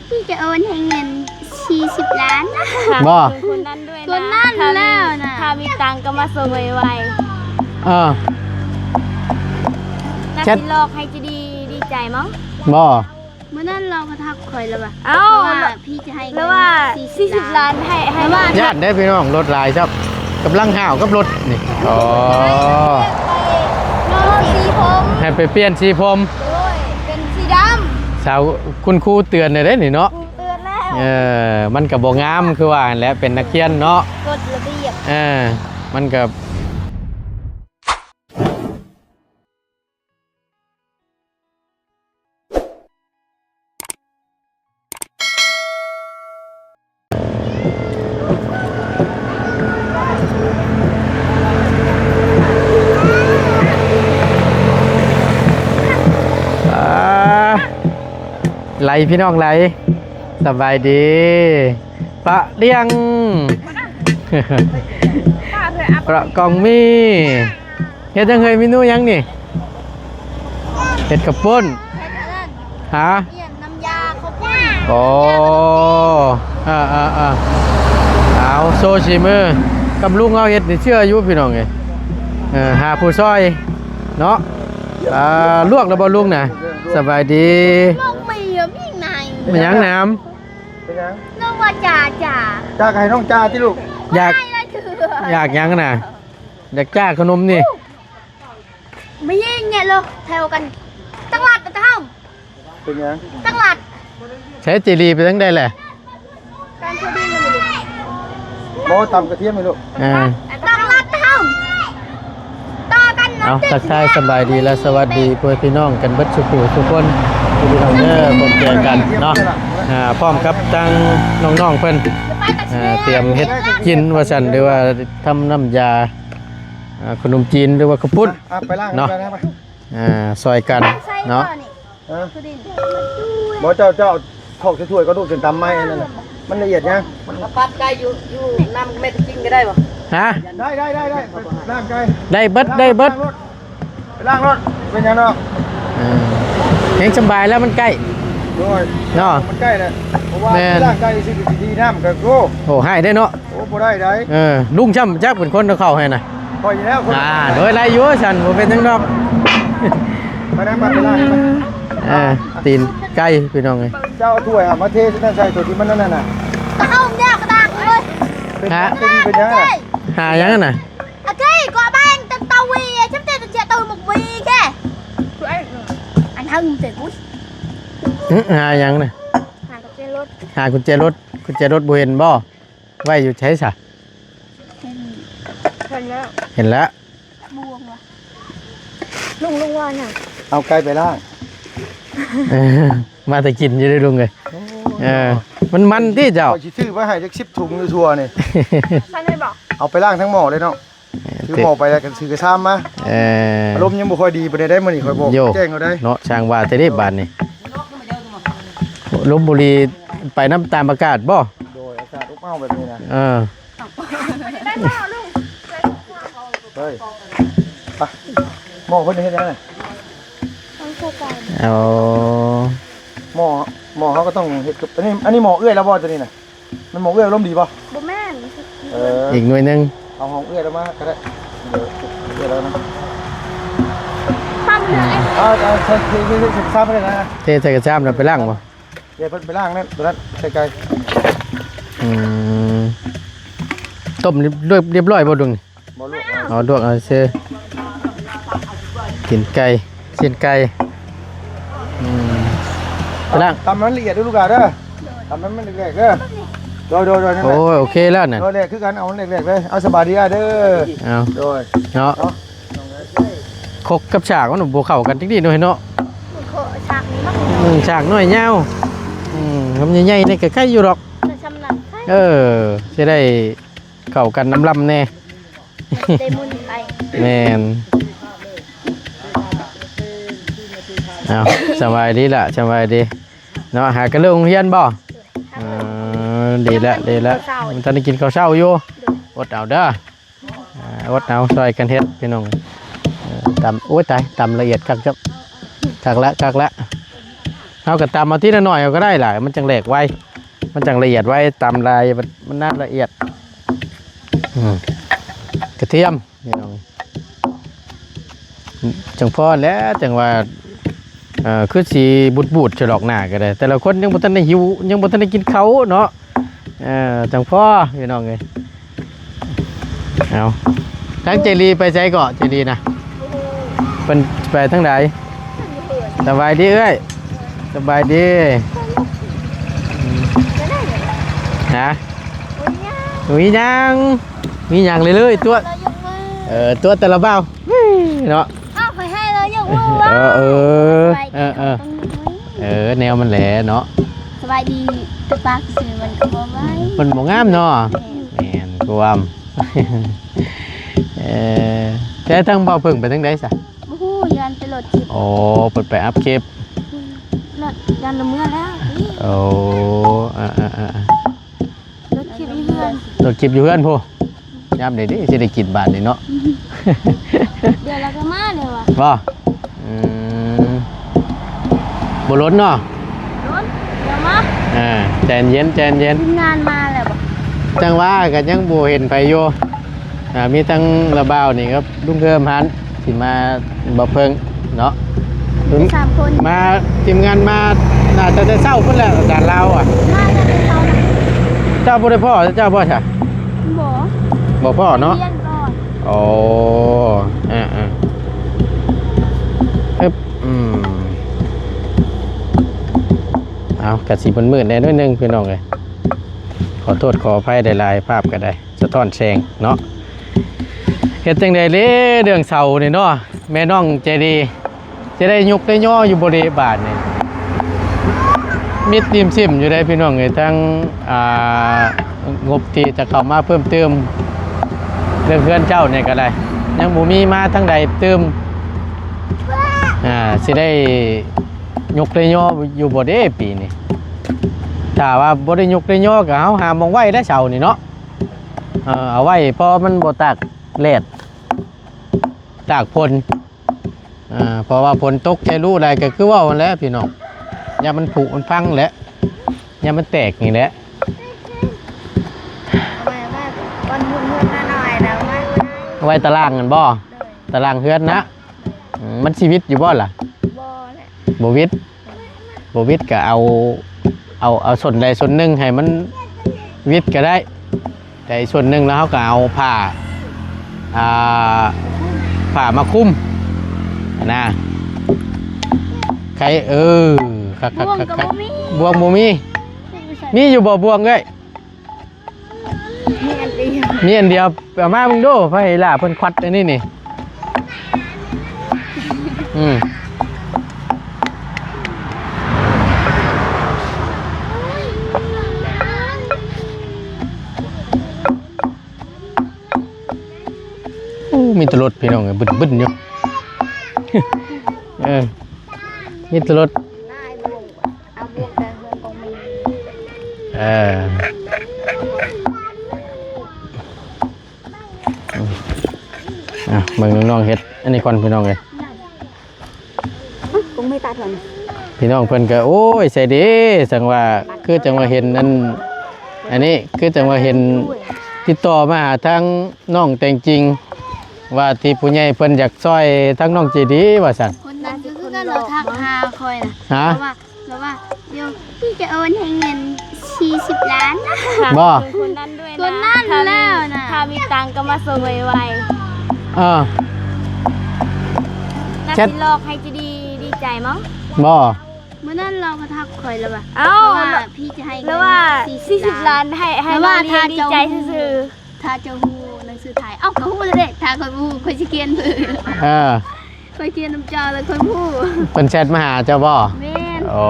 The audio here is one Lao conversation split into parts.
ພີ່ຈະໂອນໃຫ້ເງິນສີ່ສິບລ້ານ. ບໍ່? ຄົນນັ້ນດ້ວຍນະ. ຄົນນັ້ນແລ້ວນະ. ຖ້າມີ ຖ້າມີຕັງກໍມາສົ່ງໄວໆ. ເອີ. ໜ້າຊິຫຼອກໃຫ້ຈະດີ ດີໃຈມັ້ງ. ບໍ່? ມື້ນັ້ນລາວກໍທັກຂ້ອຍແລ້ວວ່າ ເອົ້າ ວ່າພີ່ຈະໃຫ້ເງິນ ແລ້ວວ່າສີ່ສິບລ້ານ ໃຫ້ ໃຫ້ ແລ້ວວ່າ ຢ້ານໄດ໋ພີ່ນ້ອງ ລົດຫຼາຍຊ້ຳ ກຳລັງຫ້າວກັບລົດນີ້. ອໍ ລອງສີຜົມ ໃຫ້ໄປປ່ຽນສີຜົມ. ໂດຍ ເປັນສີດຳ. ສາວ ຄຸນຄູເຕືອນແລ້ວເດ້ນີ້ເນາະ. ເຕືອນແລ້ວ. ເອີ ມັນກໍບໍ່ງາມຄືວ່າຫັ້ນແຫຼະ ເປັນນັກຮຽນເນາະ. ກົດລະບຽບ. ເອີ ມັນກໍ ອ່າ ໄຫຼພີ່ນ້ອງໄຫຼ. ສະບາຍດີ ປະລຽງ ປະກອງມີ. ເຮັດຫຍັງເຮີ້ຍ? ເມນູຫຍັງນີ້? ເຮັດເຂົ້າປຸ້ນ. ເຮັດອັນນັ້ນ. ຫາ? ນ້ຳຢາເຂົ້າປຸ້ນ. ອໍ ເອີໆໆ ເອົາ ໂຊສີມື. ກັບລຸງເຮົາເຮັດນີ້ເຊື່ອຢູ່ພີ່ນ້ອງເອີຍ. ເອີ ຫາຜູ້ຊ່ອຍເນາະ. ອ່າ ລວກແລ້ວບໍ່ລຸງນະ? ສະບາຍດີ. ແມ່ນຫຍັງນາມ? ເປັນຫຍັງ? ນ້ອງວ່າຈາ ຈາ ຈາກໍໃຫ້ນ້ອງຈາຕິລູກ. ຢາກ ຢາກຫຍັງນະ? ຢາກຈາຂະໜົມນີ້. ມາຍິງແຍະໂລແຖວກັນ ຕັ້ງລັດຕະເຮົາ. ເປັນຫຍັງ? ຕັ້ງລັດ. ໃຊ້ເຈລີໄປທາງໃດແຫຼະ? ບໍ່ຕຳກະທຽມໃຫ້ລູກ. ອ່າ ຕັ້ງລັດຕະເຮົາ. ຕໍ່ກັນ. ເອົາ ທັກທາຍສະບາຍດີ ແລະ ສະຫວັດດີພໍ່ແມ່ພີ່ນ້ອງກັນເບິດສູ່ຜູ້ສູ່ຄົນ ພີ່ນ້ອງເດີ. ພົບເຈີກັນເນາະ ອ່າ ພ້ອມກັບທາງນ້ອງໆເພິ່ນ ອ່າ ຕຽມເຮັດກິນວ່າຊັ້ນ ຫຼືວ່າທຳນ້ຳຢາ ອ່າ ຂະໜົມຈີນ ຫຼືວ່າເຂົ້າປຸ້ນ ອ່ະ ໄປລ້າງ ເນາະ ໄປລ້າງໄປ. ອ່າ ຊ່ອຍກັນເນາະ. ຮະ? ບໍ່ ເຈົ້າ ເຈົ້າເອົາຖອກໃສ່ຖ້ວຍກໍດູດ ຈົນຕຳໄມ້ອັນນັ້ນນະ ມັນລະອຽດຫຍັງ? ມາປັດໄກ່ຢູ່ ຢູ່ນຳແມ່ຕະກິນກໍໄດ້ບໍ່? ຮະ? ໄດ້ ໄດ້ ໄດ້ ໄດ້ ໄປລ້າງໄກ່. ໄດ້ເບິດ ໄດ້ເບິດ. ໄປລ້າງໂລດ ເປັນຫຍັງດອກ. ເອີ ແຮງສະບາຍແລ້ວ ມັນໃກ້. ໂດຍ ເນາະ ມັນໃກ້ແຫຼະ ເພາະວ່າ ແມ່ນ ໄປລ້າງໄກ່ຊື່ໆ ນ້ຳກໍ ໂອ້ ໂອ້ ຮ້າຍເດ້ເນາະ. ໂອ້ ບໍ່ໄດ້ໃດ. ເອີ ລຸງຊ້ຳຈັກເປັນຄົນເອົາເຂົ້າໃຫ້ນະ. ຂ້ອຍນີ້ແຫຼະຄົນ. ອ່າ ໂດຍ ໄດ້ຢູ່ຊັ້ນ ບໍ່ເປັນຫຍັງດອກ. ໄປນຳ ໄປລ້າງ. ເອີ ຕີນໄກ່ພີ່ນ້ອງເອີຍ. ເຈົ້າເອົາຖ້ວຍ ເອົາມາເທໃສ່ ໃສ່ໂຕທີ່ມັນນັ້ນນະ. ເອົາແນວກະດາດເລີຍ. ເປັນຫຍັງ? ເປັນ ເປັນຫຍັງ? ຫາຫຍັງຫັ້ນນະ? ອາເກ ກໍແບ່ງຕັງຕາວີ ຈຳເຕຕະເຈໂຕໝົກວີແກ ອັນເຮົາເປັນກຸຍ. ຫາຫຍັງນະ? ຫາກຸນແຈລົດ. ຫາກຸນແຈລົດ. ກຸນແຈລົດບໍ່ເຫັນບໍ່? ໄວ້ຢູ່ໃສຊະ? ເຫັນ ເຫັນແລ້ວ ເຫັນແລ້ວ. ລຸງ ລຸງວ່າຫຍັງ? ເອົາໄກ່ໄປລ້າງ. ເອີ ມາແຕ່ກິນຢູ່ເດ້ລຸງເອີຍ. ໂອ້ ເອີ ມັນ ມັນຕິເຈົ້າ. ຂ້ອຍຊິຊື້ໄວ້ໃຫ້ຈັກສິບຖົງຢູ່ທົ່ວນີ້. ຊັ້ນໄດ້ບໍ່? ເອົາໄປລ້າງທັງໝໍ້ເລີຍເນາະ. ເອີ ຖືໝໍ້ໄປແລ້ວກໍຖືກະຊາມມາ. ເອີ ອາລົມຍັງບໍ່ຄ່ອຍດີປານໃດໄດ໋ມື້ນີ້ ຂ້ອຍບອກແຈ້ງເຂົາໄດ໋. ເນາະ ຊ່າງວ່າແທ້ເດ້ບາດນີ້. ລົບບຸລີໄປນຳຕາມອາກາດບໍ່? ໂດຍ ອາກາດອົບອ້າວແບບນີ້ນະ. ເອີ ໄດ້ບໍ່ລຸງ? ເຮີ້ຍ ໄປ ໝໍ້ເພິ່ນເຮັດຫຍັງນະ? ເອົາ ໝໍ້ ໝໍ້ເຮົາກໍຕ້ອງເຮັດກັບ ອັນນີ້ ອັນນີ້ໝໍ້ເອື້ອຍລາວບໍ່ ໂຕນີ້ນະ? ແມ່ນໝໍ້ເອື້ອຍອາລົມດີບໍ່? ບໍ່ແມ່ນ. ເອີ ອີກໜ່ວຍໜຶ່ງ ເອົາຂອງເອື້ອຍລາວມາກໍໄດ້. ເອີ ເອື້ອຍລາວນະ ຊ້ຳເລີຍ. ເອົາ ເອົາ ເທ ເທ ເທໃສ່ກະຊາມ ເທໃສ່ກະຊາມແລ້ວໄປລ້າງບໍ່? ເອີຍ ເພິ່ນໄປລ້າງນັ້ນ ໂຕນັ້ນໃສ່ໄກ່. ອືມ ຕົ້ມລຽບ ລຽບຮ້ອຍບໍ່ລຸງ? ບໍ່ລວກ. ອໍ ລວກເອົາຊື່ ຕີນໄກ່ ຊີ້ນໄກ່. ອືມ ໄປລ້າງ ຕຳມັນລະອຽດເດີລູກຫຼານເດີ ຕຳມັນແຫຼກໆເດີ. ໂດຍໆໆ ນັ້ນແຫຼະ. ໂອ້ຍ ໂອເຄແລ້ວນັ້ນ. ໂດຍ ແຫຼກຄືກັນ ເອົາມັນແຫຼກໆເລີຍ. ເອົາ ສະບາຍດີອ້າຍເດີ. ເອົາ ໂດຍ ເນາະ ເນາະ. ຄົກກັບສາກມັນບໍ່ເຂົ້າກັນຈັກດີເນາະ ເນາະ. ສາກນີ້ມັນ ອືມ ສາກນ້ອຍຍາວ. ອືມ ຄຳໃຫຍ່ໆນີ້ກໍໄຄຢູ່ດອກ. ແຕ່ຊ່ຳນັ້ນໄຄ. ເອີ ຊິໄດ້ເຂົ້າກັນນຳລຳແດ່. ໄດ້ໝູນໄຄ. ແມ່ນ. ເອົາ ສະບາຍດີລະ ສະບາຍດີເນາະ. ຫາກະເລີກໂຮງຮຽນບໍ່? ເອີ ດີແລ້ວ ດີແລ້ວ. ມັນທັນໄດ້ກິນເຂົ້າເຊົ້າຢູ່. ອົດເອົາເດີ. ອ່າ ອົດເອົາ ຊ່ອຍກັນເຮັດພີ່ນ້ອງ. ເອີ ຕຳ ໂອ້ຍ ຕາຍ ຕຳລະອຽດຄັກຈັບ ຄັກລະ ຄັກລະ. ເຮົາກໍຕຳເອົາທີລະໜ້ອຍເອົາກໍໄດ້ລະ ມັນຈັ່ງແຫຼກໄວ ມັນຈັ່ງລະອຽດໄວ ຕຳຫຼາຍມັນນານລະອຽດ. ອືມ ກະທຽມ ພີ່ນ້ອງ ຈັ່ງພໍແຫຼະ ຈັ່ງວ່າ ເອີ ຄືຊິບູດໆ ສະດອກໜ້າກໍໄດ້ ແຕ່ລະຄົນຍັງບໍ່ທັນໄດ້ຫິວ ຍັງບໍ່ທັນໄດ້ກິນເຂົ້າເນາະ. ເອີ ຈັ່ງພໍ ພີ່ນ້ອງເອີຍ. ເອົາ ທາງເຈລີໄປໃສເກາະ ເຈລີນະ? ເພິ່ນໄປທາງໃດ? ສະບາຍດີເອື້ອຍ ສະບາຍດີ. ຮະ? ມີຫຍັງ? ມີຫຍັງເລີຍໆ ຕົວະ ເອີ ຕົວະແຕ່ລະບ່າວເນາະ. ອ້າວ ຂ້ອຍໃຫ້ລາວຍົກມື ເອີ ເອີ ເອີ ເອີ ເອີ ແນວມັນແຫຼະເນາະ. ສະບາຍດີ ແຕ່ປາກຊື່ມັນກໍບໍ່ໄວ ມັນບໍ່ງາມເນາະ. ແມ່ນ ແມ່ນຄວາມ ເອີ ແຕ່ທາງບ່າວເພິ່ງໄປທາງໃດຊະ? ບໍ່ຮູ້ ຢ້ານແຕ່ລົດຄລິບ. ໂອ້ ເພິ່ນໄປອັບຄລິບ ຢ້ານລະເມືອແລ້ວ. ໂອ້ ເອີໆໆໆ ລົດຄລິບຢູ່ເຮືອນ ລົດຄລິບຢູ່ເຮືອນພຸ້ນ. ຍາມໃດເດ້ຊິໄດ້ກິນບາດນີ້ເນາະ. ດຽວລາວກໍມາແລ້ວວ່າ ບໍ່? ອືມ ບໍ່ດົນເນາະ. ດົນ ດຽວມາ. ອ່າ ໃຈເຢັນ ໃຈເຢັນ. ທີມງານມາແລ້ວບໍ່? ຈັ່ງວ່າກໍຍັງບໍ່ເຫັນໃຜຢູ່. ອ່າ ມີທັງລາວບ່າວນີ້ກັບລຸງເຮີມຫັ້ນ ທີ່ມາບໍ່ເພິ່ງເນາະ. ມີສາມຄົນ ມາ ທີມງານມາໜ້າຈະແຕ່ເຊົ້າພຸ້ນແຫຼະ ອາຈານລາວອະ. ມາແຕ່ເຊົ້ານະ. ເຈົ້າບໍ່ໄດ້ພໍ້ເຈົ້າບໍ່ຊະ? ບໍ່ ບໍ່ພໍ້ເນາະ. ໂອ້ ອ່າໆ ອຶບ ອືມ ເອົາ ກະຊິມືດໆແດ່ໜ້ອຍໜຶ່ງ ພີ່ນ້ອງເອີຍ. ຂໍໂທດຂໍອະໄພຫຼາຍໆ ພາບກໍໄດ້ສະທ້ອນແສງເນາະ. ເຮັດຈັ່ງໃດເດ້ເລື່ອງເສົານີ້ເນາະ ແມ່ນ້ອງໃຈດີ ຊິໄດ້ຍົກໄດ້ຍໍຢູ່ບໍ່ເດບາດນີ້? ມິດຕິ່ມຊິ້ມຢູ່ເດ້ພີ່ນ້ອງເອີຍ. ທັງ ອ່າ ງົບທີ່ຈະເຂົ້າມາເພີ່ມເຕີມເລື່ອງເຮືອນເຈົ້ານີ້ກໍໄດ້ ຍັງບໍ່ມີມາທາງໃດຕື່ມ. ອ່າ ຊິໄດ້ຍົກໄດ້ຍໍຢູ່ບໍ່ເດ້ປີນີ້? ຖ້າວ່າບໍ່ໄດ້ຍົກໄດ້ຍໍກໍເຮົາຫາໝ່ອງໄວ້ແລ້ວເສົານີ້ເນາະ. ເອີ ເອົາໄວ້ພໍມັນບໍ່ຕາກແດດຕາກຝົນ. ອ່າ ເພາະວ່າຝົນຕົກໃຈຮູ້ໄດ້ກໍຄືເວົ້າຫັ້ນແຫຼະພີ່ນ້ອງ ຍາມມັນຜຸມັນພັງແຫຼະ ຍາມມັນແຕກນີ້ແຫຼະ. ເອົາໄວ້ ເອົາໄວ້ບ່ອນຮຸ່ນໆ ນ້ອຍໆ ນະ ເອົາໄວ້ ເອົາໄວ້ຕາລ່າງຫັ້ນບໍ່? ໂດຍ ຕາລ່າງເຮືອນນະ. ອືມ ມັນຊິຫວິດຢູ່ບໍ່ລະ? ບໍ່ແຫຼະ ບໍ່ຫວິດ. ບໍ່ຫວິດກໍເອົາ ເອົາ ເອົາສົ້ນໃດສົ້ນໜຶ່ງໃຫ້ມັນຫວິດກໍໄດ້. ແຕ່ອີກສ່ວນໜຶ່ງແລ້ວເຮົາກໍເອົາຜ້າ ອ່າ ຜ້າມາຄຸມຫັ້ນນະ. ໄຄ ເອີ ຄັກໆໆ ບ່ວງກໍບໍ່ມີ ບ່ວງບໍ່ມີ. ມີຢູ່ບໍ່ບ່ວງເອີຍ? ມີອັນດຽວ ມີອັນດຽວ. ເອົາມາເບິ່ງດູ ໃຫ້ຫຼ້າເພິ່ນຄວັດອັນນີ້ນີ້. ອືມ ໂອ້ ມີແຕ່ລົດພີ່ນ້ອງເອີຍ ບຶ້ນໆຢູ່. ເອີ ມີແຕ່ລົດ. ເອີ ອ່ະ ເບິ່ງນ້ອງໆເຮັດອັນນີ້ກ່ອນພີ່ນ້ອງເອີຍ. ພີ່ນ້ອງເພິ່ນກໍ ໂອ້ຍ ໃສເດ້ ຈັ່ງວ່າ ຄືຈັ່ງວ່າເຫັນອັນ ອັນນີ້ ຄືຈັ່ງວ່າເຫັນຕິດຕໍ່ມາຫາທາງນ້ອງແຕງຈິງ ວ່າທີ່ຜູ້ໃຫຍ່ເພິ່ນຢາກຊ່ອຍທາງນ້ອງເຈດີວ່າຊັ້ນ. ຄົນນັ້ນກໍຄືກັນ ລາວທັກຫາຂ້ອຍນະ. ຮະ? ເພາະວ່າ ແບບວ່າ ດຽວພີ່ຈະໂອນໃຫ້ເງິນສີ່ສິບລ້ານ. ບໍ່? ຄົນນັ້ນດ້ວຍນະ. ຄົນນັ້ນແລ້ວນະ. ຖ້າມີ ຖ້າມີຕັງກໍມາສົ່ງໄວໆ. ເອີ ໜ້າຊິຫຼອກໃຫ້ເຈດີດີໃຈມັ້ງ. ບໍ່? ມື້ນັ້ນລາວກໍທັກຂ້ອຍແລ້ວວ່າ ເອົ້າ ແບບວ່າ ລະ ພີ່ຈະໃຫ້ເງິນ ລະວ່າສີ່ສິບລ້ານ ສີ່ສິບລ້ານ ໃຫ້ ໃຫ້ລາວດີໃຈຊື່ໆ. ຖ້າເຈົ້າຮູ້ໜັງສືໄທ. ເອົ້າ ກໍຮູ້ແລ້ວເດ້ ຖ້າຂ້ອຍບໍ່ຮູ້ ຂ້ອຍຊິຂຽນເບີ. ເອີ ຂ້ອຍຂຽນນຳເຈົ້າແລ້ວຂ້ອຍຮູ້. ເພິ່ນແຊັດມາຫາເຈົ້າບໍ່? ແມ່ນ. ໂອ້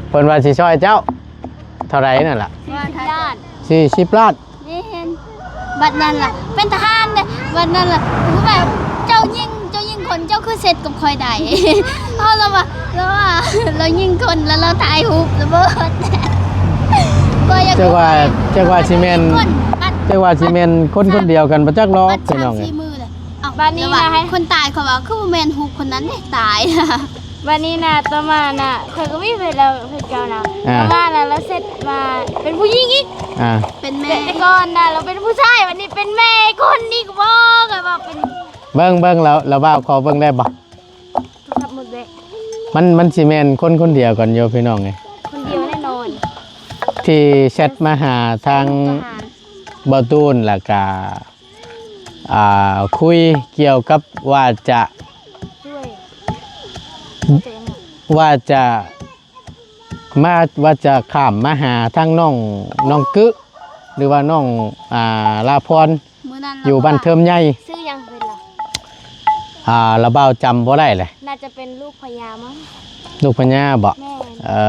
ເພິ່ນວ່າຊິຊ່ອຍເຈົ້າເທົ່າໃດນັ້ນລະ? ສີ່ສິບລ້ານ. ສີ່ສິບລ້ານ. ແມ່ນ. ບັດນັ້ນລະ ເປັນທະຫານເດ້. ບັດນັ້ນລະ ແບບ ເຈົ້າຍິງ ເຈົ້າຍິງຄົນ ເຈົ້າຄືເຊັດກັບຂ້ອຍໄດ້. ເອົາ ລະວ່າ ລະວ່າ ລາວຍິງຄົນ ລະລາວຖ່າຍຮູບລະເບີດ. ຂ້ອຍຢາກ ຈັກວ່າ ຈັກວ່າຊິແມ່ນ ຄົນ ຈັກວ່າຊິແມ່ນຄົນຄົນດຽວກັນບໍ່ຈັກດອກ ບັດ ພີ່ນ້ອງເອີຍ. ເອົ້າ ບາດນີ້ລະວ່າ ນະ ຄົນຕາຍ ຂ້ອຍວ່າຄືບໍ່ແມ່ນຮູບຄົນນັ້ນເດ້ ຕາຍ. ບັດນີ້ນະ ຕໍ່ມານະ ຂ້ອຍກໍມີແຟນແລ້ວ ແຟນເກົ່ານະ ອ່າ ຕໍ່ມານະ ລາວເຊັດມາເປັນຜູ້ຍິງອີກ ອ່າ ເປັນແມ່ ແຕ່ກ່ອນນະ ລາວເປັນຜູ້ຊາຍ ບັດນີ້ເປັນແມ່ຄົນອີກບໍ ຂ້ອຍວ່າເປັນ ເບິ່ງ ເບິ່ງ ລາວ ລາວບ່າວຂໍເບິ່ງໄດ້ບໍ່? ໂທລະສັບໝົດແບດ ມັນ ມັນຊິແມ່ນຄົນຄົນດຽວກັນຢູ່ພີ່ນ້ອງເອີຍ ຄົນດຽວແນ່ນອນ ທີ່ແຊັດມາຫາທາງ ທະຫານ ບ່າວຕູນ ແລ້ວກະ ອ່າ ຄຸຍກ່ຽວກັບວ່າຈະ ຊ່ວຍ ວ່າຈະມາ ວ່າຈະຂ້າມມາຫາທາງນ້ອງ ນ້ອງກຶ ຫຼືວ່ານ້ອງ ອ່າ ລາພອນ ມື້ນັ້ນ ຢູ່ບ້ານເທີມໃຫຍ່ ຊື່ຫຍັງເພິ່ນລະ? ອ່າ ລາວບ່າວຈຳບໍ່ໄດ້ແຫຼະ ໜ້າຈະເປັນລູກພະຍາມັ້ງ ລູກພະຍາບໍ? ແມ່ນ ເອີ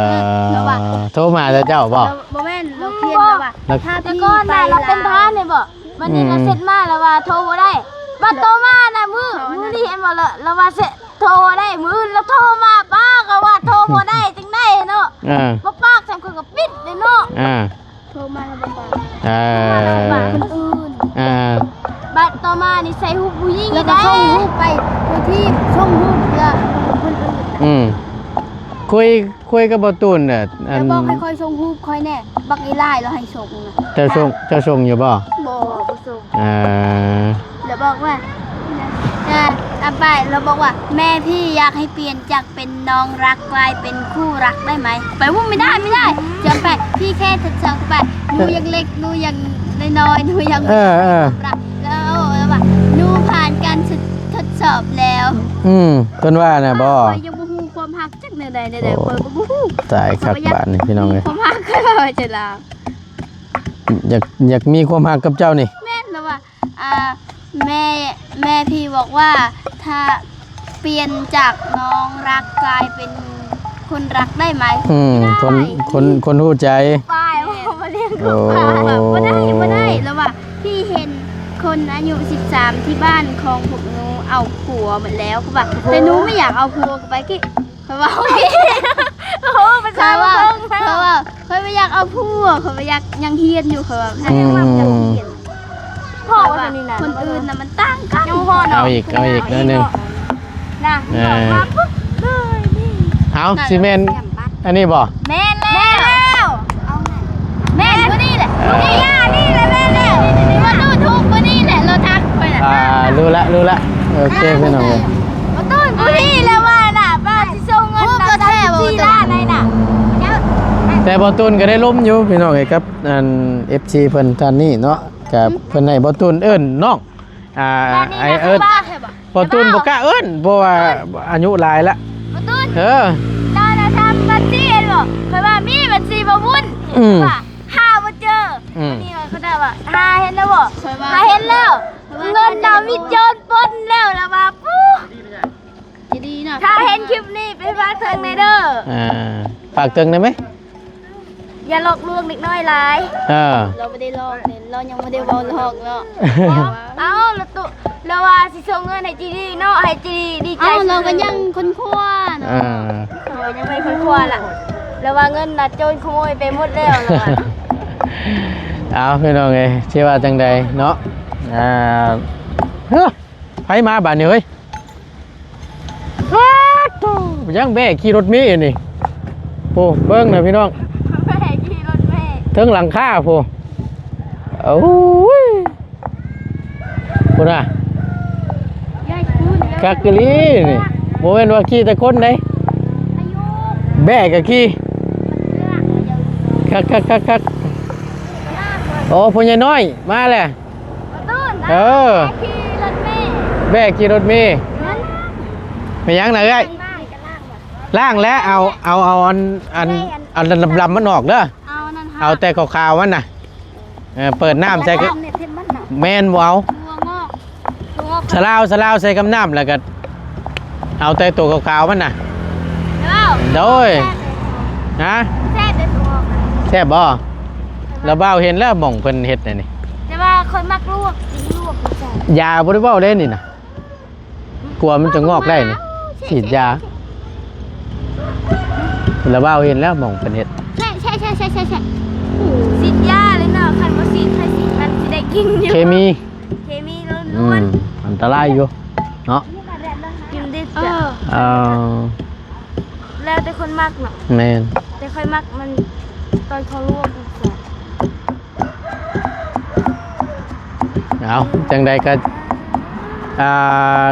ລາວວ່າ ໂທມາແຕ່ເຈົ້າບໍ? ລາວ ບໍ່ແມ່ນ ລາວຂຽນ ລາວວ່າ ລາວ ຖ້າ ແຕ່ກ່ອນນະ ລາວເປັນທະຫານນີ້ບໍ? ບັດນີ້ ອືມ ລາວເຊັດມາ ລາວວ່າໂທບໍ່ໄດ້ ບັດຕໍ່ມານະ ມື້ ມື້ນີ້ເຫັນບໍ່ລະ ລາວວ່າເຊັດໂທບໍ່ໄດ້ ມື້ອື່ນລາວໂທມາ ປ້າກໍວ່າໂທບໍ່ໄດ້ຈັ່ງໃດເນາະ ເອີ ບໍ່ປາກສ່ຳ ຂ້ອຍກໍປິດເດ້ເນາະ ອ່າ ໂທມາແລ້ວບໍ່ບາກ ເອີ ໂທມາແລ້ວບໍ່ບາກຄົນອື່ນ ອ່າ ບັດຕໍ່ມານີ້ໃສ່ຮູບຜູ້ຍິງ ແລ້ວກໍ ອີກ ສົ່ງຮູບໄປ ໂດຍທີ່ສົ່ງຮູບເພື່ອຄົນອື່ນ ອືມ ຄຸຍ ຄຸຍກັບບ່າວຕູນແຫຼະ ອັນ ແລ້ວບອກໃຫ້ຂ້ອຍສົ່ງຮູບຂ້ອຍແດ່ ບັກອີຫຼ້າຍລາວໃຫ້ສົ່ງນະ ເຈົ້າສົ່ງ ເຈົ້າສົ່ງຢູ່ບໍ່? ບໍ່ ບໍ່ສົ່ງ ອ່າ ແລ້ວບອກວ່າ ອ່າ ອັນໄປ ລາວບອກວ່າ ແມ່ພີ່ຢາກໃຫ້ປ່ຽນຈາກ ເປັນນ້ອງລັກ ກາຍເປັນຄູ່ລັກໄດ້ໄໝ? ໄປ ໂອ້ ໄມ່ໄດ້ ໄມ່ໄດ້ ຈະໄປ ພີ່ແຄ່ທົດສອບໄປ ໜູຍັງເລັກ ໜູຍັງນ້ອຍໆ ໜູຍັງ ເອີ ເອີ ຮັກ ແລ້ວ ແລ້ວວ່າ ໜູຜ່ານການທົດ ທົດສອບແລ້ວ ອືມ ເພິ່ນວ່ານະບໍ? ຂ້ອຍຍັງບໍ່ຮູ້ຄວາມຮັກຈັກແນວໃດແນວໃດ ໂອ້ ຂ້ອຍກໍບໍ່ຮູ້ ຕາຍຄັກ ຂ້ອຍກໍຢາກບາດນີ້ພີ່ນ້ອງເອີຍ ຄວາມຮັກ ຂ້ອຍວ່າຈັ່ງລະ ຢາກ ຢາກມີຄວາມຮັກກັບເຈົ້ານີ້ ແມ່ນລະວ່າ ອ່າ ແມ່ ແມ່ພີ່ບອກວ່າ ຖ້າປ່ຽນຈາກນ້ອງລັກກາຍເປັນຄົນລັກໄດ້ໄໝ? ອືມ ຄົນ ຄົນ ຄົນຮູ້ໃຈ ປ້າຍວ່າມາລ້ຽງລູກ ໂອ້ ປ້າຍວ່າບໍ່ໄດ້ ບໍ່ໄດ້ ລະວ່າ ພີ່ເຫັນຄົນອາຍຸສິບສາມທີ່ບ້ານຂອງພວກໜູເອົາຜົວໝົດແລ້ວ ຄືວ່າ ແຕ່ໜູບໍ່ຢາກເອົາຜົວ ກໍໄປກິ ຂ້ອຍເວົ້າ ໂອ້ ໄປ ຂ້ອຍເວົ້າ ຂ້ອຍເວົ້າ ຂ້ອຍບໍ່ຢາກເອົາຜົວ ຂ້ອຍບໍ່ຢາກ ຍັງຮຽນຢູ່ ຂ້ອຍວ່າ ອືມ ຍັງຮຽນ ພໍ່ວ່າ ຄົນອື່ນນະມັນຕ່າງກັນ ຍັງບໍ່ພໍເນາະ ເອົາອີກ ເອົາອີກໜ້ອຍໜຶ່ງ ນະ ເອີ ມາປຸບເລີຍນີ້ ເອົາ ຊິແມ່ນອັນນີ້ບໍ່? ແມ່ນແລ້ວ ເອົາ ແມ່ນຜູ້ນີ້ແຫຼະ ລູກຍານີ້ແຫຼະ ແມ່ນແລ້ວ ມາດູຖືກຜູ້ນີ້ແຫຼະ ລາວທັກຂ້ອຍນະ ອ່າ ຮູ້ລະ ຮູ້ລະ ໂອເຄ ພີ່ນ້ອງເອີຍ ບໍ່ຕູນຜູ້ນີ້ແຫຼະວ່ານະ ວ່າຊິສົ່ງເງິນນະ ສາມສິບສີ່ລ້ານໃນນະ ແຕ່ບໍ່ຕູນກໍໄດ້ລົມຢູ່ພີ່ນ້ອງເອີຍ ກັບອັນ ເອັຟຊີ ເພິ່ນທ່ານນີ້ເນາະ ກໍເພິ່ນໃຫ້ບໍ່ຕູນເອີ້ນນ້ອງ ອ່າ ໃຫ້ເອີ້ນ ບໍ່ຕູນບໍ່ກ້າເອີ້ນ ເພາະວ່າອາຍຸຫຼາຍລະ ບໍ່ຕູນ ເອີ ເຈົ້ານະທຳບັນຊີເຫັນບໍ່ ຂ້ອຍວ່າມີບັນຊີບໍ່ວຸ້ນ ອືມ ວ່າຫາບໍ່ເຈີ ອືມ ນີ້ເຂົາໄດ້ວ່າຫາເຫັນແລ້ວບໍ່ ຫາເຫັນແລ້ວ ເງິນນະມີໂຈນປົນແລ້ວລະວ່າປູ້ ຈະດີນະ ຖ້າເຫັນຄລິບນີ້ໄປຝາກເຖິງແດ່ເດີ ອ່າ ຝາກເຖິງໄດ້ໄໝ? ຢ່າຫຼອກລວງເດັກນ້ອຍຫຼາຍ ເອີ ລາວບໍ່ໄດ້ຫຼອກເດ້ ລາວຍັງບໍ່ໄດ້ເວົ້າຫຼອກເນາະ ເອົ້າ ລາວຕຸ ລາວວ່າຊິສົ່ງເງິນໃຫ້ຈີດີເນາະ ໃຫ້ຈີດີດີໃຈ ເອົ້າ ລາວກໍຍັງຄົ້ນຄວ້າເນາະ ອ່າ ເອີ ຍັງໄປຄົ້ນຄວ້າລະ ລາວວ່າເງິນນະໂຈນຂະໂມຍໄປໝົດແລ້ວ ລາວວ່າ ເອົາ ພີ່ນ້ອງເອີຍ ຊິວ່າຈັ່ງໃດເນາະ ອ່າ ເຮີ້ ໃຜມາບາດນີ້ເຮີ້ຍ ປາດໂທ້ ຍັງແບ້ຂີ່ລົດເມນີ້ ໂອ້ ເບິ່ງນະພີ່ນ້ອງ ແບ້ຂີ່ລົດເມ ເທິງຫຼັງຄາພຸ້ນ ໂອ້ຍ ພຸ້ນນະ ຄັກອີ່ຫຼີນີ້ ບໍ່ແມ່ນວ່າຂີ່ແຕ່ຄົນໃດ ແບ້ກໍຂີ່ ຄັກໆໆໆ ໂອ້ ພໍ່ໃຫຍ່ນ້ອຍມາແລ້ວ ເອີ ແບ້ຂີ່ລົດເມ ແບ້ຂີ່ລົດເມ ແມ່ນຫຍັງນະເອື້ອຍ ລ້າງແລ້ວ ເອົາ ເອົາ ເອົາອັນ ອັນ ອັນດຳໆມັນອອກເດີ ເອົາແຕ່ຂາວໆມັນນະ ເອີ ເປີດນ້ຳໃສ່ ແມ່ນບໍ່ເອົາ ສະລາວ ສະລາວໃສ່ກັບນ້ຳ ແລ້ວກໍເອົາແຕ່ໂຕຂາວໆມັນນະ ໂດຍ ຮະ ແຊບບໍ່? ລະບ່າວເຫັນແລ້ວໝ່ອງເພິ່ນເຮັດແນວນີ້ ແຕ່ວ່າຂ້ອຍມັກລວກ ກິນລວກ ຢ່າ ບໍ່ໄດ້ເວົ້າເດ້ນີ້ນະ ກວ່າມັນຈະງອກໄດ້ນີ້ ສີດຢາ ລະບ່າວເຫັນແລ້ວໝ່ອງເພິ່ນເຮັດ ສີດຢາເລີຍເນາະ ຄັນບໍ່ສີດ ໃຜສີດມັນຊິໄດ້ກິນຢູ່ ເຄມີ ເຄມີລ້ວນໆ ອືມ ອັນຕະລາຍຢູ່ເນາະ ກິນໄດ້ ເອີ ເອີ. ແລ້ວແຕ່ຄົນມັກເນາະ. ແມ່ນ ແຕ່ຂ້ອຍມັກມັນຕອນເຂົາລວກ. ເອົາ ຈັ່ງໃດກໍ ອ່າ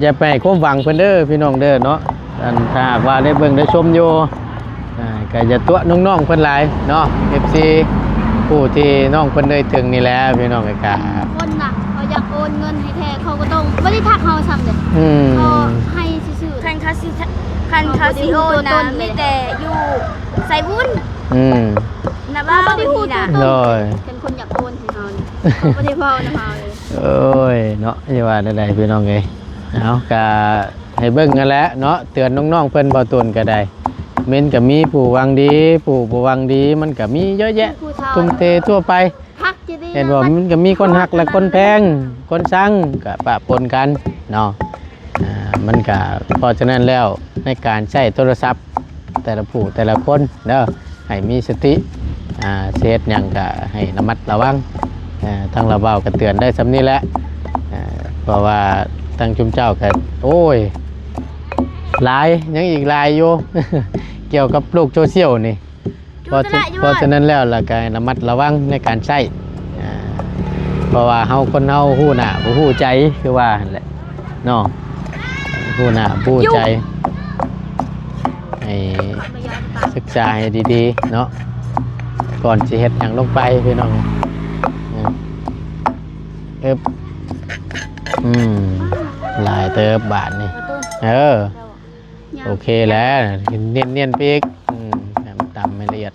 ຢ່າໄປໃຫ້ຄວາມຫວັງເພິ່ນເດີພີ່ນ້ອງເດີເນາະ. ອັນ ຖ້າຫາກວ່າໄດ້ເບິ່ງໄດ້ຊົມຢູ່ ອ່າ ກໍຢ່າຕົວະນ້ອງໆເພິ່ນຫຼາຍເນາະ ເອັຟຊີ ຜູ້ທີ່ນ້ອງເພິ່ນເອີ່ຍເຖິງນີ້ແຫຼະພີ່ນ້ອງ. ກໍ ຄົນນະ ເຂົາຢາກໂອນເງິນໃຫ້ແທ້ ເຂົາກໍຕ້ອງບໍ່ໄດ້ທັກເຮົາຊ້ຳເດ້. ອືມ ເຂົາໃຫ້ຊື່ໆ. ຄັນເຂົາຊິ ຄັນເຂົາຊິໂອນນະ ມີແຕ່ຢູ່ໄຊບຸນ. ອືມ ນະ ເວົ້າບໍ່ໄດ້ຮູ້ຕົວຕົນ. ໂດຍ ຄັນຄົນຢາກໂອນໃຫ້ເຮົານີ້ ເຂົາບໍ່ໄດ້ເວົ້ານຳເຮົາເລີຍ. ໂອ້ຍເນາະ ຢ່າວ່າແນວໃດພີ່ນ້ອງເອີຍ. ເອົາ ກະໃຫ້ເບິ່ງຫັ້ນແຫຼະເນາະ ເຕືອນນ້ອງໆເພິ່ນ. ບໍ່ຕົນກໍໄດ້ ແມ່ນກໍມີຜູ້ຫວັງດີ ຜູ້ບໍ່ຫວັງດີ ມັນກໍມີເຍອະແຍະ ທຸ່ມເທທົ່ວໄປ. ເຫັນບໍ່ ມັນກໍມີຄົນຮັກ ແລະ ຄົນແພງ ຄົນຊັງ ກໍປະປົນກັນເນາະ. ອ່າ ມັນກະ ເພາະສະນັ້ນແລ້ວ ໃນການໃຊ້ໂທລະສັບແຕ່ລະຜູ້ແຕ່ລະຄົນເດີ ໃຫ້ມີສະຕິ ອ່າ ຊິເຮັດຫຍັງກະໃຫ້ລະມັດລະວັງ. ເອີ ທາງລາວເວົ້າກະເຕືອນໄດ້ສ່ຳນີ້ແຫຼະ ເອີ ເພາະວ່າທາງຊຸມເຈົ້າກະ ໂອ້ຍ ຫຼາຍ ຍັງອີກຫຼາຍຢູ່ ກ່ຽວກັບໂລກໂຊຊຽວນີ້. ເພາະ ເພາະສະນັ້ນແລ້ວ ລະກະໃຫ້ລະມັດລະວັງໃນການໃຊ້ ອ່າ ເພາະວ່າເຮົາ ຄົນເຮົາຮູ້ໜ້າບໍ່ຮູ້ໃຈ ຄືວ່າຫັ້ນແຫຼະເນາະ ຮູ້ໜ້າບໍ່ຮູ້ໃຈ. ໃຫ້ສຶກສາໃຫ້ດີໆເນາະ ກ່ອນຊິເຮັດຫຍັງລົງໄປພີ່ນ້ອງ. ອືມ ເອີບ ອືມ ຫຼາຍເຕີບບາດນີ້. ເອີ ໂອເຄແລ້ວ ເນຽນໆໄປອີກ. ອືມ ໃຫ້ມັນຕຳໃຫ້ລະອຽດ.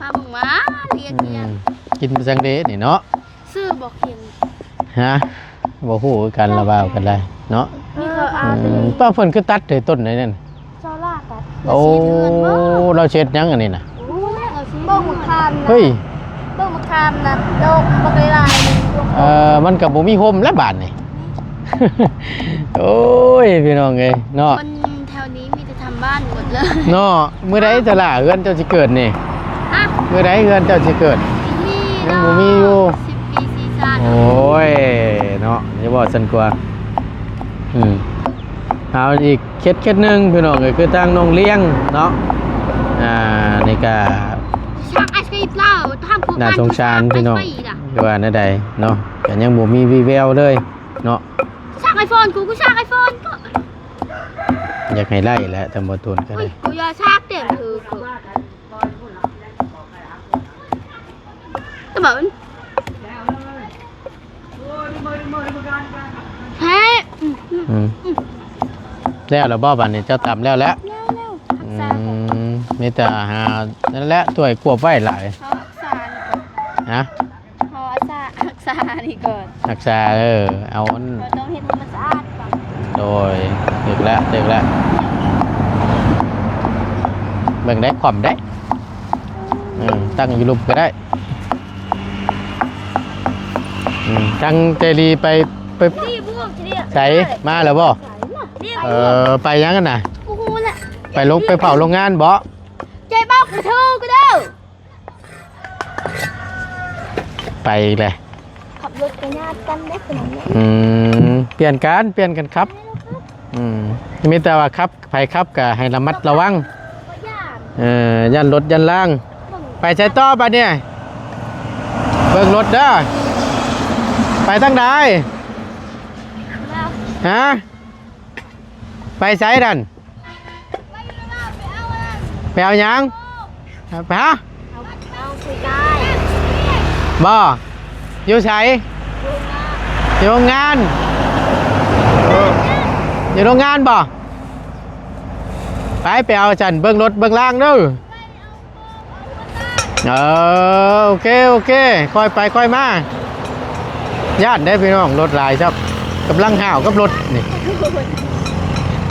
ພາເບິ່ງວ່າລະອຽດ ອືມ ກິນໄປຈັ່ງເດນີ້ເນາະ. ຊື່ບໍ່ເຫັນ ຮະ ບໍ່ຮູ້ຄືກັນລະວ່າກັນໄດ້ເນາະ. ມີເຂົາອາບ ອືມ ເພິ່ນຄືຕັດໃຫ້ຕົ້ນໃດນັ້ນ. ຊາວລາຕັດ. ໂອ້ ລາວຊິເຮັດຫຍັງອັນນີ້ນະ? ໂອ້ຍ ເບິ່ງໝາກຂາມນະ. ເຮີ້ຍ ເບິ່ງໝາກຂາມນະ ດອກບັກຫຼາຍໆ. ເອີ ມັນກໍບໍ່ມີຮົ່ມແລ້ວບາດນີ້. ໂອ້ຍ ພີ່ນ້ອງເອີຍເນາະ ຄົນແຖວນີ້ມີແຕ່ທຳບ້ານໝົດເລີຍເນາະ. ມື້ໃດ ເອີ ເທື່ອລະເຮືອນເຈົ້າຊິເກີດນີ້? ຮະ? ມື້ໃດເຮືອນເຈົ້າຊິເກີດ? ຍັງບໍ່ມີຢູ່ ສິບປີສີ່ຊາດ. ໂອ້ຍເນາະ ຢ່າເວົ້າຊັ້ນກວ່າ. ອືມ ເອົາອີກເຂດ ເຂດໜຶ່ງພີ່ນ້ອງ ກໍຄືທາງນ້ອງລ້ຽງເນາະ. ອ່າ ນີ້ກໍ ຊ່າງໄອສະກຣີມລາວ ຖາມຜູ້ ໜ້າສົງສານພີ່ນ້ອງ ຄືວ່າແນວໃດເນາະ ກໍຍັງບໍ່ມີວີ່ແວວເລີຍເນາະ. ຊ່າງໄອໂຟນ ກູ ກູຊ່າງໄອໂຟນ ກໍ ຢາກໃຫ້ໄດ້ແຫຼະ ແຕ່ບໍ່ໂດນກໍໄດ້. ອຸ້ຍ ກູຢ່າຊ່າງເຕັມຄື ຕະບະມັນ ແຮະ ອືມ ແລ້ວລະບໍ່? ບາດນີ້ເຈົ້າຕຳແລ້ວແຫຼະ? ແລ້ວໆ ອືມ ຮັກສາກ່ອນ ມີແຕ່ຫານັ້ນແຫຼະ ຖ້ວຍກວບໄວ້ຫຼາຍ. ເຮົາຮັກສານີ້ກ່ອນ ຮະ? ເຮົາຮັກສາ ຮັກສານີ້ກ່ອນ ຮັກສາ ເອີ ເອົາອັນ ເຮົາຕ້ອງເຮັດໃຫ້ມັນສະອາດກ່ອນ. ໂດຍ ຖືກແລ້ວ ຖືກແລ້ວ ເບິ່ງໄດ້ ຄວ່ຳໄດ້. ເອີ ຕັ້ງຢູ່ລຸ່ມກໍໄດ້. ອືມ ທາງເຈລີໄປ ໄປ ໃສ ມາແລ້ວບໍ່? ເອີ ໄປຫຍັງຫັ້ນນະ? ບໍ່ຮູ້ແຫຼະ ໄປລົງ ໄປເຜົາໂຮງງານບໍ່? ໃຈເບົາກະໂທກະເດີ ໄປອີກແລ້ວ. ຂັບລົດກະຍາດກັນເດ້ ອືມ ປ່ຽນກັນ ປ່ຽນກັນຂັບ. ອືມ ມີແຕ່ວ່າຂັບ ໃຜຂັບກໍໃຫ້ລະມັດລະວັງ ເອີ ຢ້ານລົດຢ້ານລາງ. ໄປໃສຕໍ່ບາດນີ້? ເບິ່ງລົດເດີ ໄປທາງໃດ? ຮະ? ໄປໃສນັ້ນ? ໄປເອົາຫຍັງ? ໄປຫາ ເອົາ ເອົາຜູ້ຊາຍ ບໍ່? ຢູ່ໃສ? ຢູ່ໂຮງງານ ຢູ່ໂຮງງານບໍ່? ໄປ ໄປເອົາຊັ້ນ ເບິ່ງລົດເບິ່ງລາງເດີ. ເອີ ໂອເຄ ໂອເຄ ຄ່ອຍໄປຄ່ອຍມາ. ຢ້ານເດ້ພີ່ນ້ອງ ລົດຫຼາຍຊ້ຳ ກຳລັງຫ້າວກັບລົດນີ້.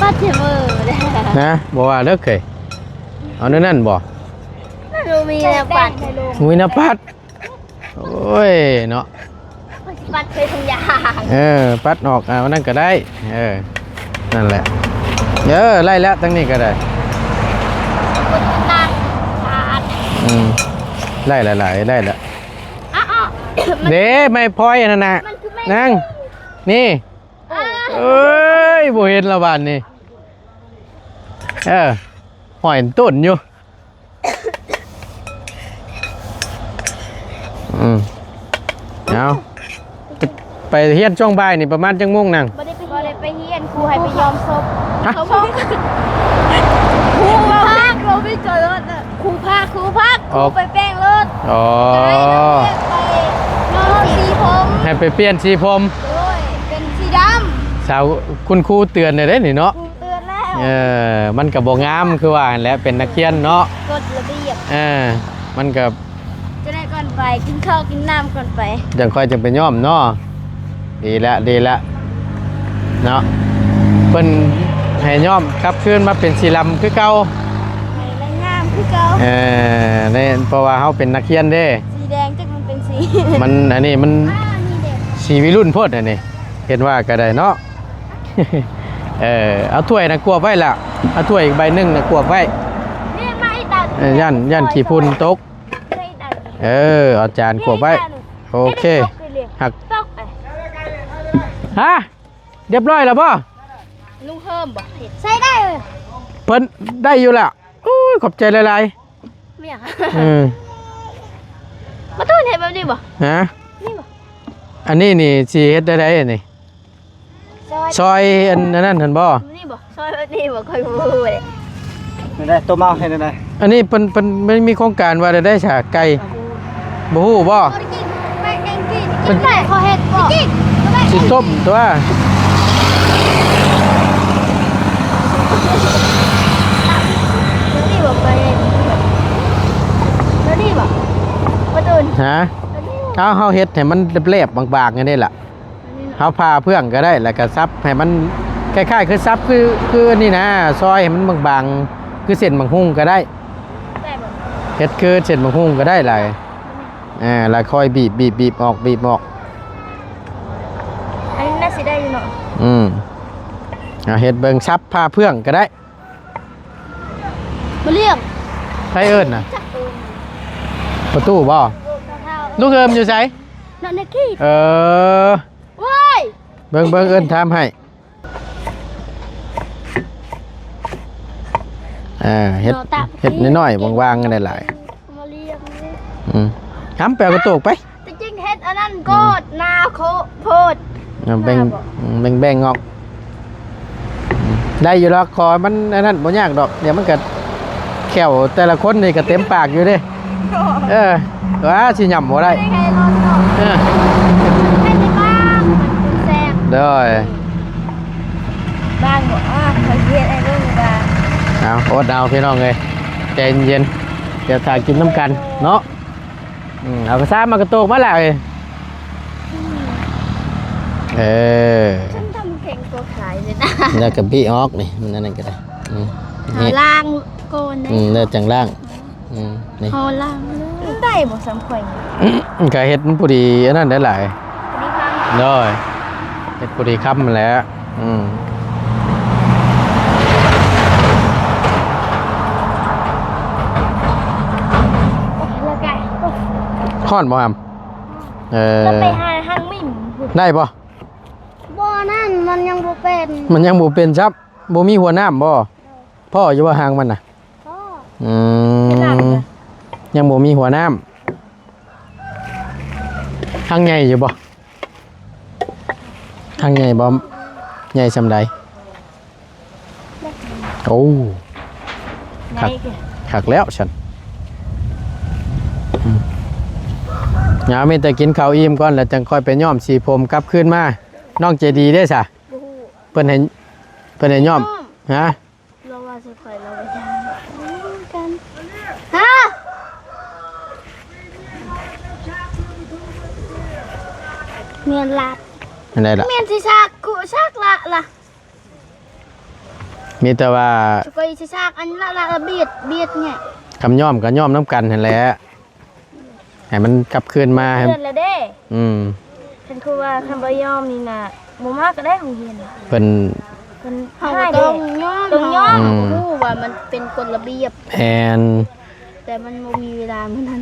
ປັດເທເວີເດ້ ນະ ບໍ່ວ່າເລີກເຄີຍ ເອົາແນວນັ້ນບໍ່? ມັນບໍ່ມີແນວປັດ ບໍ່ມີແນວປັດ. ໂອ້ຍເນາະ ມັນຊິປັດໄປທຸກຢ່າງ. ເອີ ປັດອອກ ເອົານັ້ນກໍໄດ້. ເອີ ນັ້ນແຫຼະ ເອີ ໄລ່ແລ້ວ ທາງນີ້ກໍໄດ້. ອືມ ໄດ້ຫຼາຍໆ ໄດ້ລະ. ເດ້ ໄມ້ພອຍອັນນັ້ນນະ ນາງ ນີ້. ເອີຍ ບໍ່ເຫັນລະບາດນີ້. ເອີ ຫ້ອຍຕົ້ນຢູ່. ອືມ ເອົາ ໄປຮຽນຊ່ວງບ່າຍນີ້ປະມານຈັກໂມງນາງ? ບໍ່ໄດ້ໄປ ບໍ່ໄດ້ໄປຮຽນ ຄູໃຫ້ໄປຍ້ອມສົບ. ຮະ? ຄູພາກ ຄູພາກ ຄູພາກ ອໍ ໄປແປງລົດ. ອໍ ໄປຍ້ອມສີຜົມ ໃຫ້ໄປປ່ຽນສີຜົມ. ໂດຍ ເປັນສີດຳ. ສາວ ຄຸນຄູເຕືອນແລ້ວເດ້ນີ້ເນາະ. ເຕືອນແລ້ວ ເອີ ມັນກໍບໍ່ງາມຄືວ່າຫັ້ນແຫຼະ ເປັນນັກຮຽນເນາະ ກົດລະບຽບ. ເອີ ມັນກໍ ຈະໄດ້ກ່ອນໄປ ກິນເຂົ້າກິນນ້ຳກ່ອນໄປ ຈັ່ງຄ່ອຍຈັ່ງໄປຍ້ອມເນາະ. ດີແລ້ວ ດີແລ້ວເນາະ ເພິ່ນໃຫ້ຍ້ອມກັບຄືນມາເປັນສີດຳຄືເກົ່າ ໃຫ້ມັນງາມຄືເກົ່າ. ເອີ ໃນ ເພາະວ່າເຮົາເປັນນັກຮຽນເດ້ ສີແດງຈັກມັນເປັນສີ ມັນ ອັນນີ້ມັນ ອ່າ ນີ້ເດ້ ສີໄວລຸ້ນໂພດ ອັນນີ້ ເຫັນວ່າກໍໄດ້ເນາະ. ເອີ ເອົາຖ້ວຍນະກວບໄວ້ລະ ເອົາຖ້ວຍອີກໃບໜຶ່ງນະກວບໄວ້. ເອີ ຢ້ານ ຢ້ານຂີ້ຝຸ່ນຕົກ. ເອີ ເອົາຈານກວບໄວ້. ໂອເຄ ຫັກ ຮະ ຮຽບຮ້ອຍແລ້ວບໍ່? ລຸງເຮີມບໍ່? ເຮັດໃຊ້ໄດ້ເລີຍ ເພິ່ນໄດ້ຢູ່ລະ. ໂອ້ຍ ຂອບໃຈຫຼາຍໆ. ແມ່ນຫຍັງ? ເອີ ປະຕູເຮັດແບບນີ້ບໍ່? ຮະ? ນີ້ບໍ່? ອັນນີ້ນີ້ຊິເຮັດແນວໃດອັນນີ້? ຊອຍ ຊອຍອັນ ອັນນັ້ນຫັ້ນບໍ່? ນີ້ບໍ່? ຊອຍແບບນີ້ບໍ່? ຂ້ອຍບໍ່ຮູ້ເດ້. ແນວໃດ? ຕົ້ມເອົາ ເຮັດແນວໃດ? ອັນນີ້ເພິ່ນ ເພິ່ນ ມັນມີໂຄງການວ່າແນວໃດຊະ? ໄກ່ ບໍ່ຮູ້ບໍ່? ເພິ່ນ ເພິ່ນ ເຂົາເຮັດບໍ່? ຊິຕົ້ມຕົວະ. ແນວນີ້ບໍ່? ແນວນີ້ບໍ່? ປະຕູນ ຮະ? ເອົາ ເຮົາເຮັດໃຫ້ມັນແຫຼບໆ ບາງໆ ອັນນີ້ລະ. ເຮົາຜ່າເຟືອງກໍໄດ້ ແລ້ວກໍສັບໃຫ້ມັນຄ້າຍໆ ຄືສັບ ຄື ຄືອັນນີ້ນະ ຊອຍໃຫ້ມັນບາງໆ ຄືເສັ້ນໝາກຫຸ່ງກໍໄດ້. ເຮັດຄືເສັ້ນໝາກຫຸ່ງກໍໄດ້ຫຼາຍ. ອ່າ ແລ້ວຄ່ອຍບີບ ບີບ ບີບອອກ ບີບອອກ. ອັນນີ້ໜ້າຊິໄດ້ຢູ່ເນາະ. ອືມ ເອົາເຮັດເບິ່ງ ສັບຜ່າເຟືອງກໍໄດ້. ບໍ່ລ້ຽງ ໃຜເອີ້ນນະ? ຈັກເອີ້ນ ປະຕູບໍ່? ລູກເອີ້ນຢູ່ໃສ? ນອນໃນກີ້. ເອີ ໂອ້ຍ ເບິ່ງ ເບິ່ງ ເອີ້ນຖາມໃຫ້. ເອີ ເຮັດ ເຮັດນ້ອຍໆ ຫວ່າງໆ ກັນຫຼາຍໆ. ອືມ ຫາມ ໄປເອົາກະໂຕກໄປ. ແຕ່ຈິງເຮັດອັນນັ້ນກໍໜາໂຄດໂພດ. ເອົາແບ່ງ ແບ່ງໆ ອອກ. ໄດ້ຢູ່ດອກ ຂໍມັນອັນນັ້ນບໍ່ຍາກດອກ. ດຽວມັນກະ ແຂ້ວແຕ່ລະຄົນນີ້ກະເຕັມປາກຢູ່ເດ້. ເອີ ວ່າຊິຫຍ້ຳບໍ່ໄດ້. ເອີ ໂດຍ ບາງບໍ່? ອ່າ ຂ້ອຍຊິເຮັດໃຫ້ເບິ່ງວ່າ ເອົາ ອົດເອົາພີ່ນ້ອງເອີຍ ໃຈເຢັນໆ ດຽວຖ້າກິນນຳກັນເນາະ. ອືມ ເອົາກະຊາມມາກະໂຕກມາລະເອີຍ. ເອີ ເອີ ຊັ້ນທຳແຂງຕົວຂາຍເລີຍນະ. ແລ້ວກະບີອອກນີ້ ມັນອັນນັ້ນກະໄດ້. ອືມ ຫາລ້າງກ່ອນເດ້. ອືມ ແລ້ວຈັ່ງລ້າງ. ອືມ ນີ້ ເຮົາລ້າງເລີຍ. ໄດ້ບໍ່ສ່ຳຂ້ອຍ? ກະເຮັດມັນພໍດີອັນນັ້ນໄດ້ຫຼາຍ. ພໍດີຄຳ. ໂດຍ ເຮັດພໍດີຄຳຫັ້ນແຫຼະ. ອືມ ແລ້ວກະ ຮ້ອນບໍ່ຫຳ? ເອີ ແລ້ວໄປຫາຫາງໝິ່ງພຸ້ນ ໄດ້ບໍ່? ບໍ່ ນັ້ນມັນຍັງບໍ່ເປັນ. ມັນຍັງບໍ່ເປັນຊ້ຳ. ບໍ່ມີຫົວນ້ຳບໍ່? ພໍຢູ່ບໍ່ຫາງມັນນະ? ພໍ. ອືມ ຍັງບໍ່ມີຫົວນ້ຳ. ຫາງໃຫຍ່ຢູ່ບໍ່? ຫາງໃຫຍ່ບໍ່? ໃຫຍ່ສ່ຳໃດ? ໂອ້ ຄັກ ຄັກແລ້ວຊັ້ນ. ອືມ ເອົາ ມີແຕ່ກິນເຂົ້າອີ່ມກ່ອນ ແລ້ວຈັ່ງຄ່ອຍໄປຍ້ອມສີຜົມກັບຄືນມາ. ນ້ອງໃຈດີເດ້ຊະ? ບໍ່ຮູ້ ເພິ່ນໃຫ້ ເພິ່ນໃຫ້ຍ້ອມ. ຮະ? ລາວວ່າຊິຂ້ອຍ ລາວວ່າຢ່າກັນ. ຮະ? ແມ່ນລະ ອັນໃດລະ? ແມ່ນຊິຊັກ ກູຊັກລະລະ. ມີແຕ່ວ່າ ຂ້ອຍຊິຊັກອັນລະລະ ບຽດ ບຽດແງະ. ຄຳຍ້ອມກໍຍ້ອມນຳກັນຫັ້ນແຫຼະ. ໃຫ້ມັນກັບຄືນມາໃຫ້ ເດືອນລະເດ້. ອືມ ຄັນຄືວ່າຄັນບໍ່ຍອມນີ້ນະ ບໍ່ມາກໍໄດ້ໂຮງຮຽນ. ເພິ່ນ ເພິ່ນ ເຮົາກໍຕ້ອງຍອມ ຕ້ອງຍອມ. ອືມ ຮູ້ວ່າມັນເປັນກົດລະບຽບ. ແມ່ນ ແຕ່ມັນບໍ່ມີເວລາມື້ນັ້ນ.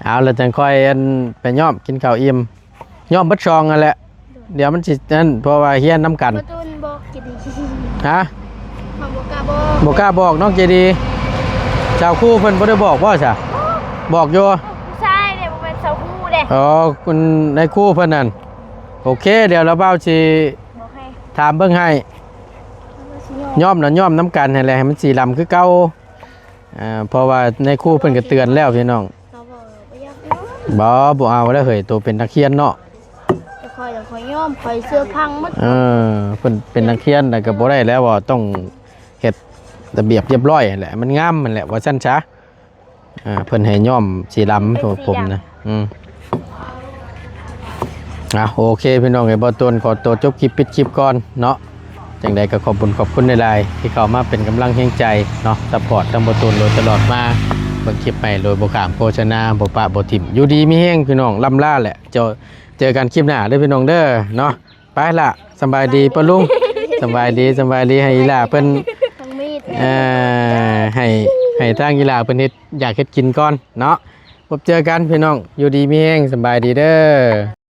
ເອົາ ແລ້ວຈັ່ງຄ່ອຍ ອັນ ໄປຍ້ອມ ກິນເຂົ້າອີ່ມ. ຍ້ອມເບິດຊ່ອງຫັ້ນແຫຼະ. ດຽວມັນຊິນັ້ນ ເພາະວ່າຮຽນນຳກັນ. ປະຕູນບໍ່ກິນ. ຮະ? ເຮົາບໍ່ກ້າບອກ ບໍ່ກ້າບອກນ້ອງເຈດີ. ສາວຄູ່ເພິ່ນບໍ່ໄດ້ບອກບໍ່ຊະ? ບອກຢູ່. ຜູ້ຊາຍເດ້ ບໍ່ແມ່ນສາວຄູ່ເດ້. ອໍ ຄຸນນາຍຄູ່ເພິ່ນນັ້ນ. ໂອເຄ ດຽວລາວບ່າວຊິ ບອກໃຫ້ ຖາມເບິ່ງໃຫ້. ລາວຊິຍອມ ຍ້ອມນະ ຍ້ອມນຳກັນຫັ້ນແຫຼະ ໃຫ້ມັນສີດຳຄືເກົ່າ. ອ່າ ເພາະວ່ານາຍຄູເພິ່ນກໍເຕືອນແລ້ວພີ່ນ້ອງ. ເຂົາບອກວ່າບໍ່ຢາກຍອມ. ບໍ່ ບໍ່ເອົາແລ້ວເຮີ້ຍ ໂຕເປັນນັກຮຽນເນາະ. ແຕ່ຂ້ອຍ ຂ້ອຍຍອມ ຂ້ອຍເຊື່ອຟັງໝົດ. ເອີ ເພິ່ນເປັນນັກຮຽນແລ້ວກໍບໍ່ໄດ້ແລ້ວ ວ່າຕ້ອງເຮັດລະບຽບລຽບຮ້ອຍຫັ້ນແຫຼະ ໃຫ້ມັນງາມຫັ້ນແຫຼະ ວ່າຊັ້ນຊະ. ອ່າ ເພິ່ນໃຫ້ຍ້ອມສີດຳ ເປັນສີດຳ ຜົມນະ. ອືມ ອ່ະ ໂອເຄພີ່ນ້ອງເອີຍ ບ່າວຕູນຂໍຕົວຈົບຄລິບ ປິດຄລິບກ່ອນເນາະ. ຈັ່ງໃດກໍຂອບບຸນຂອບຄຸນຫຼາຍໆ ທີ່ເຂົ້າມາເປັນກຳລັງແຮງໃຈເນາະ ຊັບພອດທາງບ່າວຕູນໂດຍຕະຫຼອດມາ ເບິ່ງຄລິບໃໝ່ໂດຍບໍ່ຂ້າມໂຄສະນາ ບໍ່ປະບໍ່ຖິ້ມ. ຢູ່ດີມີແຮງພີ່ນ້ອງ ລ່ຳລາແຫຼະ ເຈີ ເຈີກັນຄລິບໜ້າເດີພີ່ນ້ອງເດີເນາະ. ໄປລະ ສຳບາຍດີປ້າລຸງ. ສຳບາຍດີ ສຳບາຍດີ ໃຫ້ອີ່ຫຼ້າເພິ່ນ ທັງມີດ ເອີ ໃຫ້ ໃຫ້ທາງອີ່ຫຼ້າເພິ່ນເຮັດຢາກເຮັດກິນກ່ອນເນາະ. ພົບເຈີກັນພີ່ນ້ອງ ຢູ່ດີມີແຮງ ສຳບາຍດີເດີ.